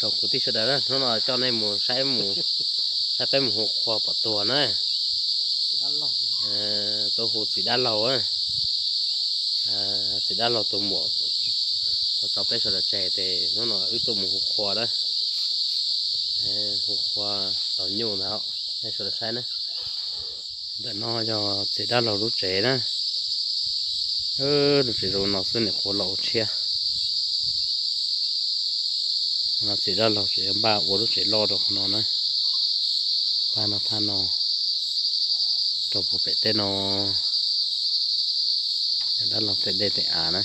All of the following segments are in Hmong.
Rau kwv tij sawv daws na, hnub no coj nej mus saib mus, saib peb mus hu qhua pom tuag na. Tuaj hu txiv dab laug, txiv dab laug tus muam tso peb sawv daws tseg ces hnub no wb tuaj mus hu qhua na. Hu qhua taus nyuj ntag, nej sawv daws saib na. Ntawm no yog txiv dab laug lub tsev na. Lub tsev zoo no xwb, niam qhuav los ua tshiab. No txiv dab laug tseem yuav npaj ua lub tsev loj rau qhov no na. Thaj no, thaj no, rau puag pem tej no, dab laug tej dej tej av na.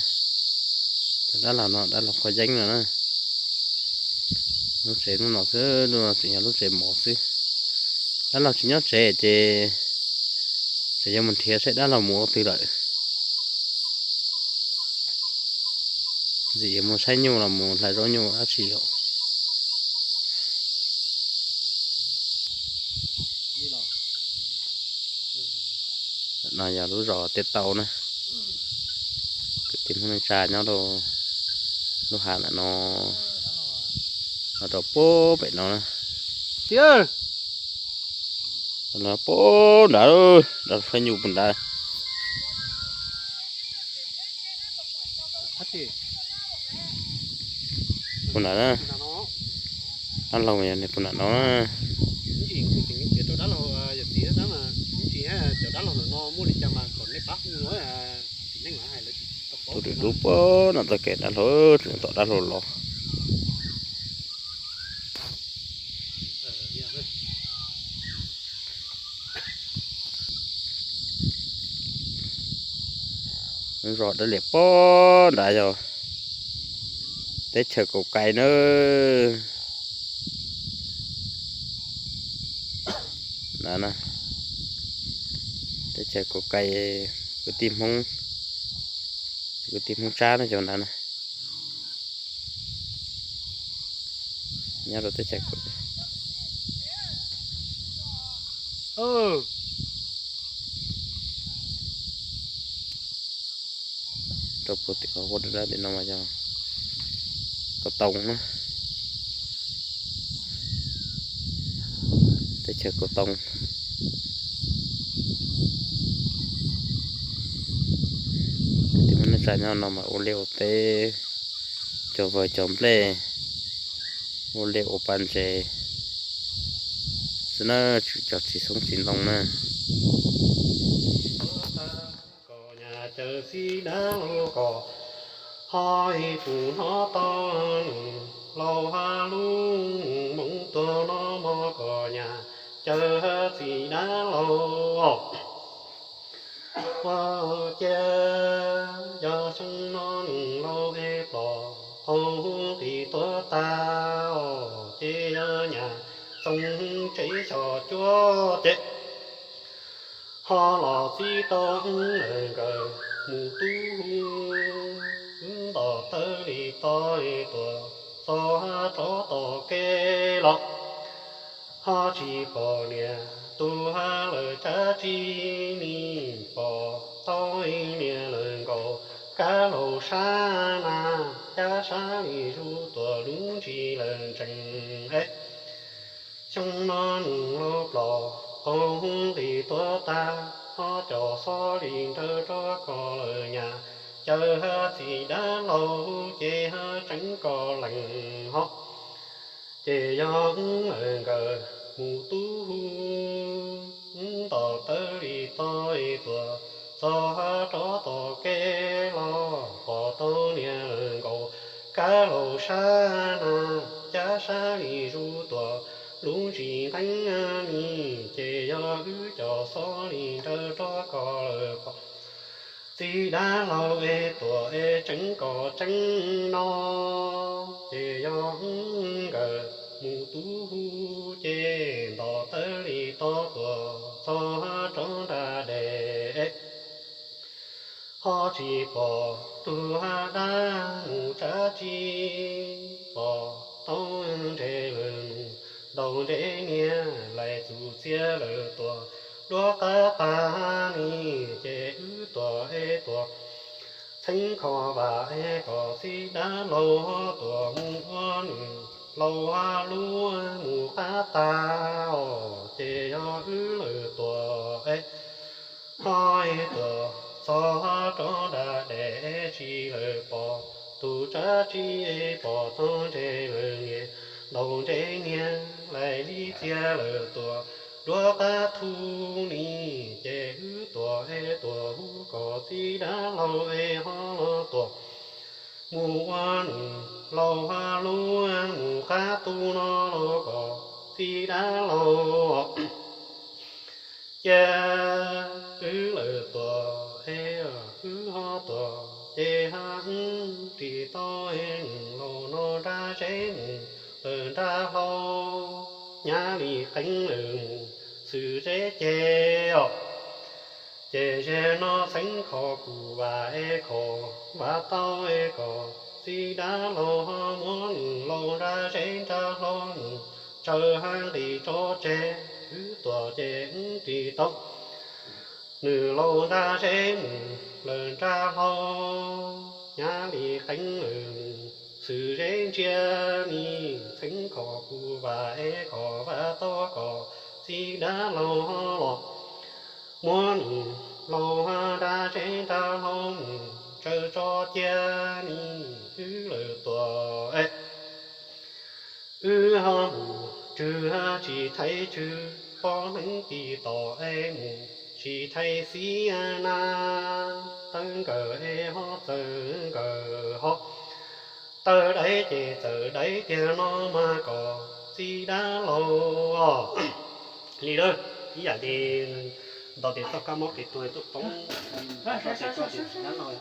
Cov dab laug no dab laug qhua yeeb no na. Lub tsev lub no xwb, lub no tseem yog lub tsev mov xwb. Dab laug tsis nyob tsev ces tseem yuav mus nrhiav seb dab laug mus ua twg lawm. Ntxim yuav mus saib nyuj los mus hlais zaub nyuj dab tsi os. No yog lub zos Tiaj Tau na. Kwv tij Hmoob neej tsa nyob rau lub hav ntawm no, no rau puag pem no na. Tiag, no puag nrad, dab laug saib nyuj puag nrad. Puag nrad na. Dab laug yog puag nrad no na. Tus dub dub puag no txoj kev dab laug, tseem tom dab laug los. Zos dawb liam puag nrad yog teb chaws Kaus Kais na. Teb chaws Kaus Kais, kwv tij Hmoob, kwv tij Hmoob Tsab na cov nrad na. Nyob rau teb chaws Kaus Kais. Rau puag tim qhov huab dawb dawb tim no mas yog Kaus Tooj na. Teb chaws Kaus Tooj. Kwv tij Hmoob neej tsa nyob no mas ua liaj ua teb, cog vawg cog nplej, ua liaj ua pa ntses xwb na, tsis cog txiv xyoob txiv ntoo na. Kom nyaj caw txiv dab laug kom ho ib tug hnov tau nws laus hab lub moo tuag no mog, kom nyaj caw txiv dab laug. Ua cia yog xyoo no nws laus es pom qaug nqis tuag tag os, ces yog nyaj txoov tsev xyom cuab ces ho los txib tau wb lawv nkawd mus tub hu, wb ntom tawv li tod tuaj txog rov tom kev los. Ho tsis pom niam tug hab lawm tsab tsi, nim pom tau niam lawv nkaus kab laug sab na, cab sab li zuj tuam lub ntsis lawm ntsees es. Xyoo no nws laus pom qaug nqis tuag tag, ho cov xov li nrawm rov kom lawm nyaj caw hab txiv dab laug ces hab tseev kom lees ho. Ces yog wb lawv nkawd mus tub hu, wb ntom tawv li tod tuaj txog hab rov tom kev los, pom tau niam lawv nkaus kab laug sab na, cab sab li zuj tuam lub ntsis nteeb ni, ces yog wb cov xov li nrawm rov kom lawm pom txiv dab laug es tuaj es tseev kom tseeb no. Ces yog wb nkawd mus tub hu, ces ntom tawv li tod tuaj txog hab rov nram dej es. Ho tsis pom tug hab dab mus tsab tsi, pom tau ntses lawm nus ntaus ntses niag lais txus txiav lawm tuaj duab qab pag ni, ces wb tuaj es tuaj Xeeb Khov Vam es kom txiv dab laug ho tuam mus ua nws laus hab lub mus qab tag os, ces yog wb lawm tuam es ho tuam txog rov nram dej tsis lawm pom tus tsab tsi, pom txog ntses lawm niam, ntaus ntses niag laim li txias lawm tuam, duab qab thu ni, ces wb tuam es tuam hu kom txiv dab laug es ho los tuam mus ua nws laus hab lub mus qab tu no los kom txiv dab laug cia wb lawm tuam es wb ho tuam ces hab wb ris tau es nws laus no nrag zeb mus lawm nrag hlau, nyab li qeeb lawm mus xwm zeb ces os. Ces zej no Xeeb Khov Kuv Vam es Khov Vam tau es kom txiv dab laug ho muab nws laus nrag zeb nrag hlau mus tsaws hab nqis tso tseg, wb tuam ces wb ris tau nws laus nrag zeb mus lawm nrag hlau, nyab li qeeb lawm mus xwm zeb ntsia ni. Xeeb Khov Kuv Vam es Khov Vam tau kom txiv dab laug ho los muab nws laus nrag zeb nrag hlau mus tsaws tso cia ni, wb lawm tuam es wb ho mus tswv tsis thaij tswv, poj neeb tis tom es mus tsis thaij xib na. Tawv nkawm es ho txawm nkawm ho, tawv daiv ces txawm daiv tiag no mas kom txiv dab laug os. Li lawm ib yam li ntaus tes txoj kab mob qis tuag tuaj poob, dab laug